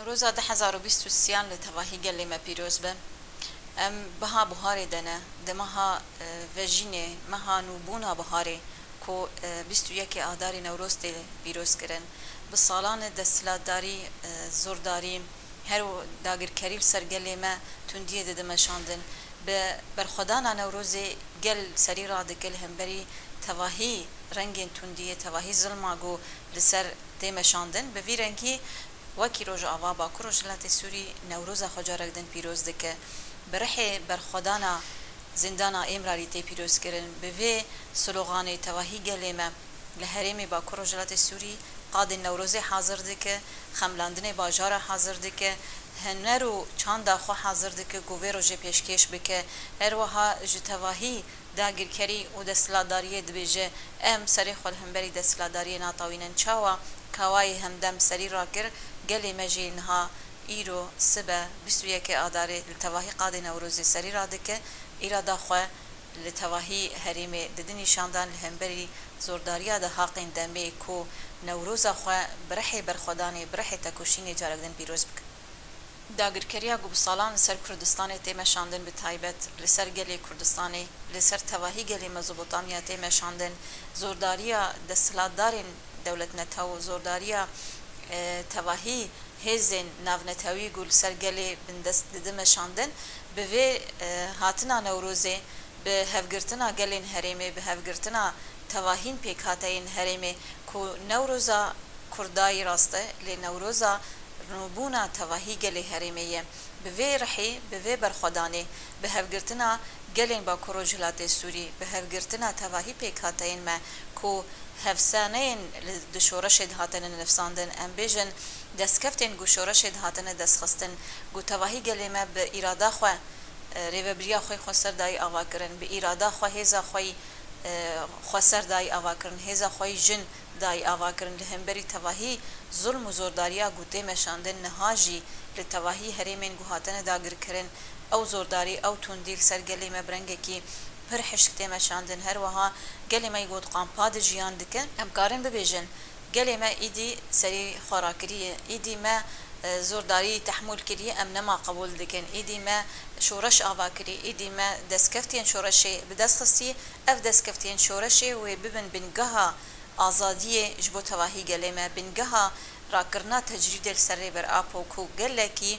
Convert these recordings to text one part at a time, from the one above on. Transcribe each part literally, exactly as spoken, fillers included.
Roza du hezar û bîst û sêyan li tevahî gelê me pîroz be. Em biha buharê de ne, di meha, e, vejînê, meha nûbûna buharê ku, e, bîst û yekê Adarê Newroz tê pîroz kirin. Bi salan e desthilatdarî, e, zordarî, her û dagirkerî li ser gelê me tundiyê dide meşandin. Bi berxwedana Newrozê gel serî radike li hemberî tevahî rengên tundiyê, tevahî zilma ku li ser tê meşandin. Bi vî rengî wekî Rojava Bakur Rojhilatê Sûrî Newroza xwe carek din pîroz dike. Bi rihê berxwedana Zindana Êmralî tê pîrozkirin. Bi vê sloganê tevahî gelê me li herêmê Bakur Rojhilatê Sûrî qadên Newrozê hazir dike, xemlandinê bajara hazir dike, huner û çanda xwe hazir dike ku vê rojê pêşkêş bike. Her wiha ji tevahî dagirkerî û desthilatdariyê dibêje, em serê xwe li hemberî desthilatdariyê natawînin. Çawa? Kawayê hemdem serî rakir, gelê me jî niha, îro, sibe, bîst û yekê Adarê li tevahî qadê Newrozê serî radike, îrada xwe li tevahî herêmê dide nîşandan li hemberî zordariya dehaqên demê ku Newroza xwe bi rihê berxwedanê, bi rihê tekoşînê carek din pîroz bikin. Dagirkeriya ku bi salan li ser Kurdistanê tê meşandin, bi taybet li ser gelê Kurdistanê, li ser tevahî gelê Mezopotamya tê meşandin, zordariya desthilatdarên dewletnetew, zordariya, e, tevahî hêzên navnetewî ku li ser gelê bindest dide meşandin, bi vê, e, hatina Newrozê, bi hevgirtina gelên herêmê, bi hevgirtina tevahîn pêkhateyên herêmê ku Newroza Kurdayî rast e, lê Newroza nûbûna tevahî gelê herêmê ye. Bi vê rihê, bi vê berxwedanê, bi hevgirtina gelên Bakur Rojhilatê Sûrî, bi hevgirtina tevahî pêkhateyên me ku hevsaneyên li, di şoreşê de hatine nivîsandin, em bêjin destkeftên ku şoreşê de hatine destxistin, ku tevahî gelê me bi îrada xwe, e, rêvebiriya xwe xweser dayî ava kirin, bi îrada xwe hêza xwe yî, e, xweser dayî ava kirin, hêza xwe yî jin dayî ava kirin. Li hemberî tevahî zulm û zordariya ku tê meşandin, niha jî li tevahî herêmên ku hatine dagirkirin, ew zordarî, ew tundî li ser gelê me bi rengekî pir hişk tê meşandin. Her wiha gelê me yê ku di kampa de jiyan dike, em karin bibêjin, gelê me îdî serî xwe rakiriye, îdî me, e, zordarî tehmûl kiriye, em nema qebûl dikin. Îdî me şoreş ava kiriye, îdî me destkeftiyên şoreşê bi dest xistî, ev destkeftiyên şoreşê wê bibin bingeha azadiyê ji bo tevahî gelê me, bingeha rakirina tecrîdê li ser Rêber Apo ku gelekî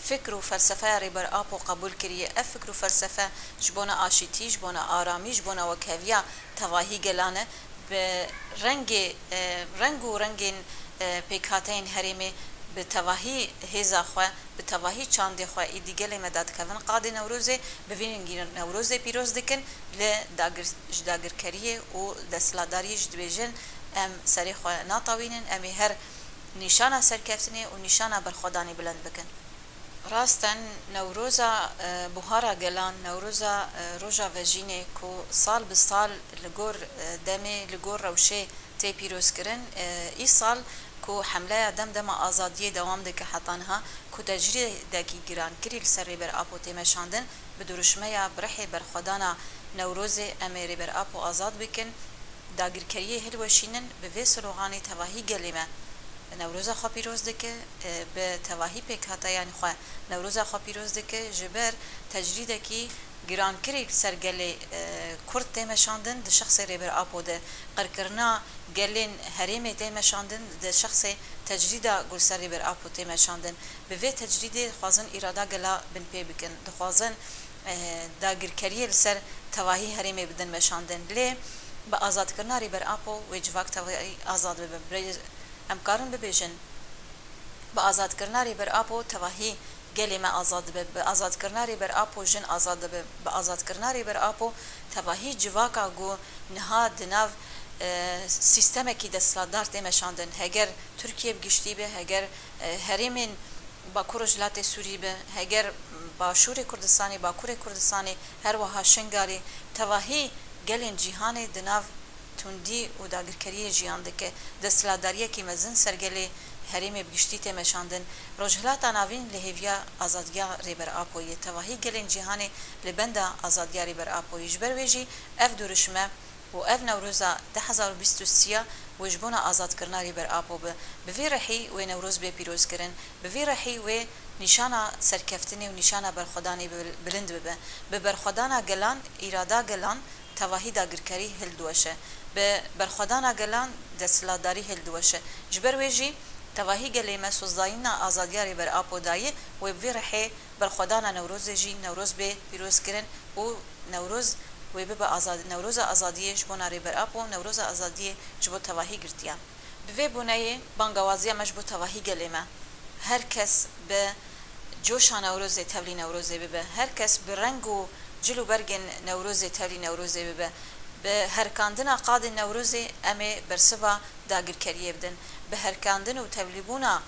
fikr û felsefeya Rêber Apo qebûl kiriye. Ev fikr û felsefe ji bona aşîtî, ji bona aramî, ji bona wekheviya tevahî gelan e. Bi rengê, e, reng û rengên, e, pêkhateyên herêmê bi tevahî hêza xwe, bi tevahî çandê xwe êdî gelê me dadikevin qadê Newrozê, bi vî rengî Newrozê pîroz dikin, li dagir-, ji dagirkeriyê û desthilatdariyê jî dibêjin, em serê xwe natawînin, em ê her nîşana serkeftinê û nîşana berxwedanê bilind bikin. Rast e, Newroza, e, buhara gelan, Newroza, e, roja vejînê ku sal bi sal li gor, e, demê, li gor rewşê tê pîrozkirin, e, îsal ku hemleya dem dema azadiyê dewam dike heta niha, ku tecrîdekî girankirî li ser Rêber Apo tê meşandin, bi duruşmeya bi rihê berxwedana Newrozê em ê Rêber Apo azad bikin, dagirkeriyê hilweşînin, bi vê sloganê tevahî gelê me Newroza xwe pîroz dike, e, bi tevahî pêkhateyên xwe Newroza xwe pîroz dike, ji ber tecrîdekî girankirî li ser gelê, e, Kurd tê meşandin di şexsê Rêber Apo de, qirkirina gelên herêmê tê meşandin di şexsê tecrîda ku li ser Rêber Apo tê meşandin. Bi vê tecrîdê dixwazin îrada gela binpê bikin, dixwazin, e, dagirkeriyê li ser tevahî herêmê bidin meşandin. Lê bi azadkirina Rêber Apo wê civak tevahî azad bibe. Birêz, em karin bibêjin, bi azadkirina Rêber Apo tevahî gelê me azad dibe, bi azadkirina Rêber Apo jin azad dibe, bi azadkirina Rêber Apo tevahî civaka ku niha di nav, e, sîstemekî desthilatdar tê meşandin. Heger Tirkiye bi giştî be, heger, e, herêmên Bakur Rojhilatê Sûrî be, heger Başûrê Kurdistanê, Bakurê Kurdistanê, her wiha Şingalê, tevahî gelên cîhanê di nav tundî û dagirkeriyê jiyan dike. Desthilatdariyekî mezin ser gelê herêmê bi giştî tê meşandin. Rojhilata Navîn li hêviya azadiya Rêber Apo ye. Tevahî gelên cîhanê li benda azadiya Rêber Apo ye. Ji ber wê jî ev duruşme û ev Newroza du hezar û bîst û sê ya wê ji bona azadkirina Rêber Apo be. Bi vî rihî wê Newroz bê pîrozkirin, bi vî rihî wê nîşana serkeftinê û nîşana berxwedanê bi-, bilind bibe. Bi berxwedana gelan, îrada gelan, tevahî dagirkerî hildiweşe. Bi berxwedana gelan desthilatdarî hildiweşe. Ji ber wê jî tevahî gelê me sozdayîna azadiya Rêber Apo dayî wê bi vî rihê berxwedana Newrozê jî Newroz bê pîrozkirin û Newroz wê bibe azad-, Newroza azadiyê ji bona Rêber Apo, Newroza azadiyê ji bo tevahî girtiyan. Bi vê boneyê bangawaziya me ji bo tevahî gelê me. Her kes bi coşa Newrozê tevlî Newrozê bibe. Her kes bi reng û cil û bergên Newrozê tevlî Newrozê bibe. Bi herkandina qadên Newrozê em ê bersiva dagirkeriyê bidin. Bi herkandin û tevlîbûna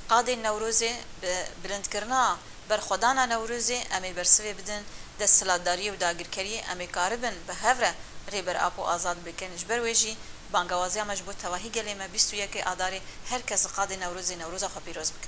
qadên Newrozê, bi bilindkirina berxwedana Newrozê em ê bersivê bidin desthilatdariyê û dagirkeriyê, em ê karibin bi hev re Rêber Apo azad bikin. Ji ber wê jî bangawaziya me ji bo tevahî gelê me bîst û yekê Adarê her kes li qadê Newrozê Newroza xwe pîroz bike.